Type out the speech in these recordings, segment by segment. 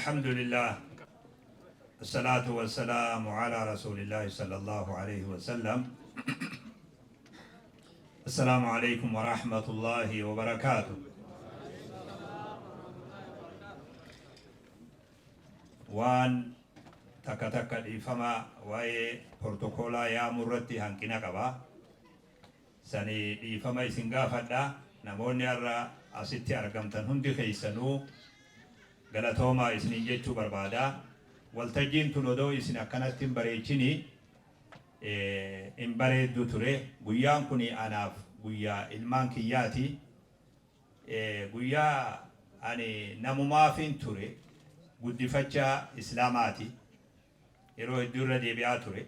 Alhamdulillah. Assalaatu wassalaamu ala rasuulillahi sallallahu alayhi wa sallam. Assalaamu alaykum wa rahmatullahi wa barakaatu. Waan takka takka dhiifama waa'ee portokoolaa yaamuu irratti hanqina qaba. Sani dhiifama isin gaafadha. Namoonni har'a asitti argamtan hundi keessanuu galatoomaa isiniin jechuu barbaada. Waltajjiin tun odoo isin akkanatti hin bareechini hin bareeddu ture. Guyyaan kuni anaaf guyyaa ilmaan kiyyaati. Guyyaa ani namumaafiin ture guddifachaa Islaamaati. Yeroo hedduu irra deebi'aa ture.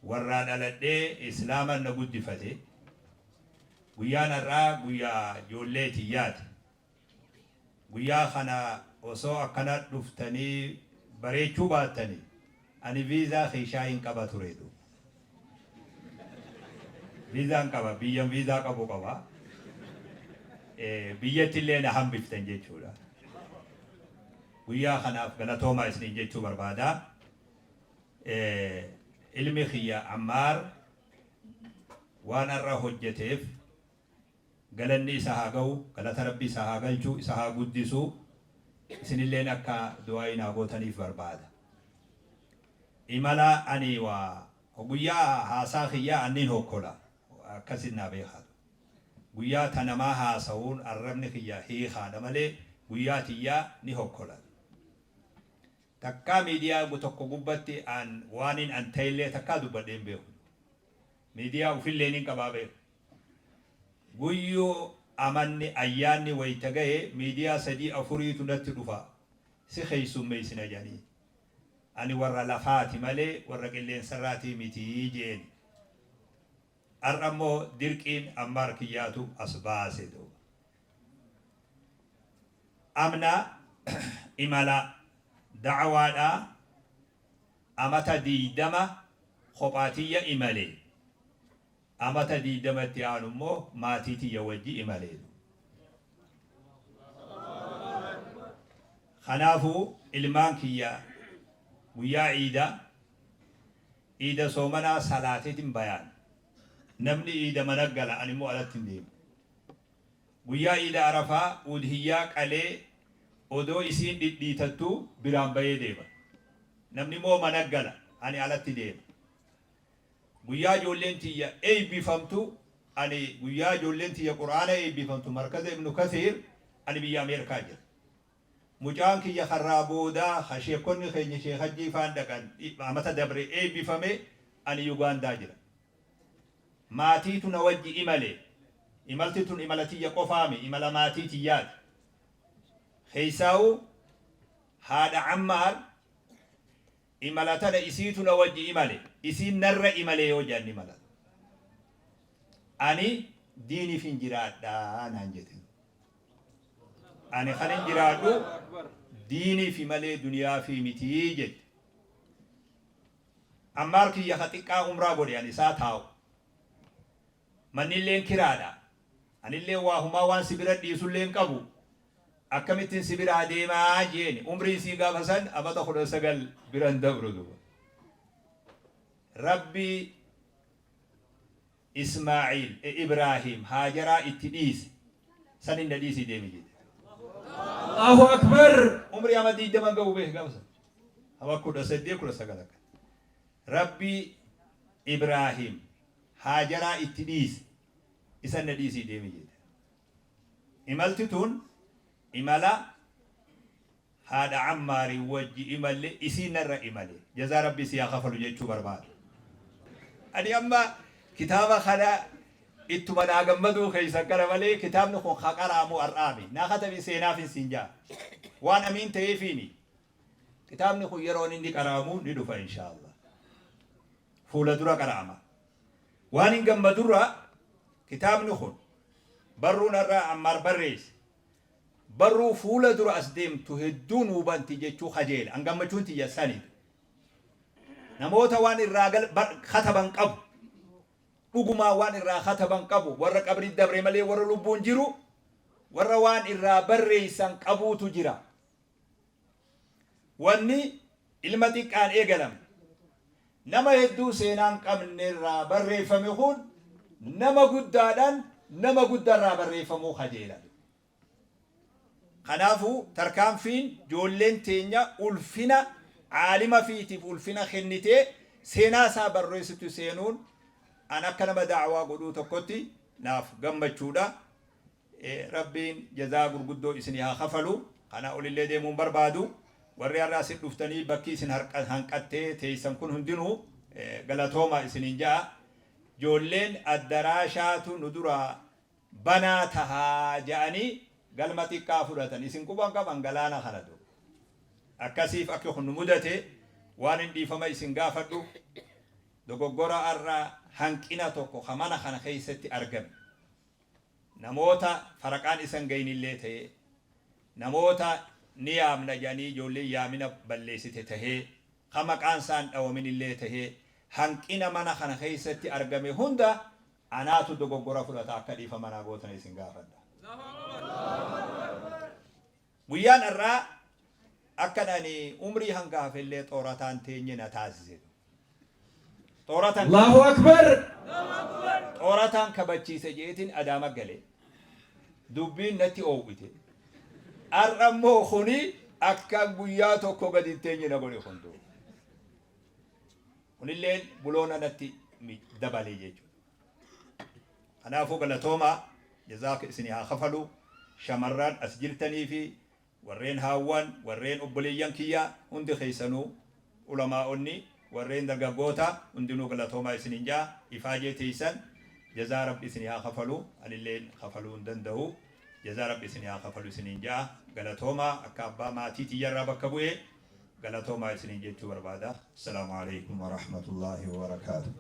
Warraa dhaladhee Islaaman na guddifate. Guyyaan har'aa guyyaa ijoollee tiyyaati. Guyyaa kana osoo akkana dhuftanii bareechuu baattanii ani viizaa kiishaa hin qaba ture duuba. Viizaan qaba biyyan viizaa qabu qaba. Biyyatti illee na hambiftan jechuudha. Guyyaa kanaaf galatoomaa isiniin jechuu barbaada. Ilmi kiyya Ammaar waan har'a hojjeteef galanni isa haa gahu, galata Rabbi isa haa galchu, isa haa guddisu, isinilleen akka du'aa'ii naa gootaniif barbaada. Imala ani waa guyyaa haasaa kiyyaa annin hokkola, akkasit naa beekaa. Guyyaa ta namaa haasawuun arrabni kiyya hiikaadha malee guyyaa tiyyaa ni hokkola. Takkaa miidiyaa tokko gubbatti an waanin an ta'ellee takkaa dubbadhee hin beeku. Miidiyaa ufillee nin qabaa beeku. Guyyuu amanni ayyaanni wayta gahe miidiyaa sadii afuriitu natti dhufa si keeysummeeysina jedhanii. Ani warra lafaati malee warra qilleensarraatii miti je'een. Ar'a immoo dirqiin Ammaar kiyyaatu as baase duuba. Amna imala da'awaadhaa amata 20 kophaa tiyya imale. Amata 20 itti aanu immoo maatii tiyya wajji imale. Kanaafuu ilmaan kiyya guyyaa iidaa, iida soomanaa salaateetin bayaan. Namni iida mana gala ani immoo alatti hin deema. Guyyaa iida Arafaa udhiyyaa qalee odoo isiin dhidhiitattuu biraan bayee deema. Namni immoo mana gala ani alatti deema. Guyyaa ijoolleen tiyya eeybifamtu ani guyyaa ijoolleen tiyya Qur'aana eeybifamtu Markaza Ibnu Kathiir ani biyya Ameerikaa jira. Mucaan kiyya karraa boodaa ka sheekkonni keenya Sheekh Hajjii faan dhaqan amata dabre eeybifame ani Yugaandaa jira. Maatiitu na wajji imale. Imalti tun imala tiyya qofaami, imala maatii tiyyaati. Keeysaawuu haadha Ammaar imala tana isiitu na wajji imale. Isiin narra imale yoo jedhan ni mala. Ani diiniifin jiraadha naan jete. Ani kanin jiraadhu diiniifi malee duniyaafi miti jette. Ammaar kiyya ka xiqqaa umraa godhe ani isaa taa'u. Mannilleen kiraadha. Anilleen waa humaa waan si bira dhiisullee hin qabu. Akkamittin si biraa deemaa jeeni. Umriin isii gaafa san amata 19 bira hin dabru duuba. Rabbi Ismaa'iil, Ibraahiim Haajaraa itti dhiise sanin na dhiisii deemi jette. Allahu Akbar. Umrii ama 20 hin gahu beeki gaafa san. Ama 18 19 akka. Rabbi Ibraahiim Haajaraa itti dhiise isan na dhiisii deemi jette. Imalti tun imala Haadha Ammaariin wajji imalle isiin narra imale. Jazaa Rabbi isii haa kafalu jechuu barbaada. Ani amma kitaaba kana ittuma naa gammaduu keessan kana malee kitaabni kun ka qara'amu har'aami. Naa katabi seenaafin siin ja'a. Waan amiin ta'eefiini. Kitaabni kun yeroon inni qara'amu ni dhufa inshaallah. Fuula dura qara'ama. Waan hin gammadurra kitaabni kun barruun har'a Ammaar barreesse Barruu fuula dura as deemtu hedduu nuu banti jechuu kajeela. An gammachuun tiyya sani. Namoota waan irraa gal, bar, kataban qabu. Dhugumaan waan irraa kataban qabu. Warra qabrii dabre malee warra lubbuun jiru warra waan irraa barreessan qabuutu jira. Wanni ilma xiqqaan eegalame nama hedduu seenaa hin qabne irraa barreeffame kun nama guddaadhaan nama guddarraa barreeffamuu kajeela. Kanaafuu tarkaanfiin joolleen teenya ulfina aalima fiitiif ulfina kennitee seenaa isaa barreessitu seenuun an akka nama da'waa godhuu tokkotti naaf gammachuudha. Rabbiin jazaa gurguddoo isinii haa kafalu. Kanaa olillee deemuu hin barbaadu. Warri har'a asit dhuftanii bakki isin hanqattee teessan kun hundinuu galatoomaa isiniin ja'a. Joolleen addaraashaatu nu duraa banaa tahaa ja'anii galma xiqqaa fudhatan. Isin quba hin qaban galaana kana du. Akkasiif akki kun nu mudate waan hin dhiifama isin gaafadhu dogoggora har'a hanqina tokko ka mana kana keessatti argame. Namoota faraqaan isa hin gayinillee ta'ee, namoota ni yaamna jedhanii ijoolleen yaamina balleessite tahee, ka maqaan isaa hin dhawaminillee tahee, hanqina mana kana keessatti argame hunda anaatu dogoggora fudhata akka dhiifama naa gootan isin gaafadha. Guyyaan har'aa akkan ani umrii hanga hafellee xoorataa hin teenye na taasise. Xoorataan Allahu Akbar! Xoorataan kabachiise jeetiin Adaama gale. Dubbiin natti oowwite. Har'a immoo kuni akkan guyyaa tokko gadi hin teenye na godhe kun duuba. Kunilleen buloona natti dabale jechuudha. Kanaafuu galatoomaa, jazaaka isinii haa kafalu. Shamarran as jirtanii fi warreen haawwan, warreen obboleeyyan kiyya hundi keessanuu, ulamaa'onni, warreen dargaggoota hundinuu galatoomaa isiniin ja'a. Ifaajee teessan jazaa Rabbi isinii haa kafalu. Anilleen kafaluu hin danda'u. Jazaa Rabbi isinii haa kafalu isiniin ja'a. Galatoomaa akka abbaa maatii tiyyarraa bakka bu'ee galatoomaa isiniin jechuu barbaada. Assalaamu alaikum warahmatullaahi wabarakaatuh.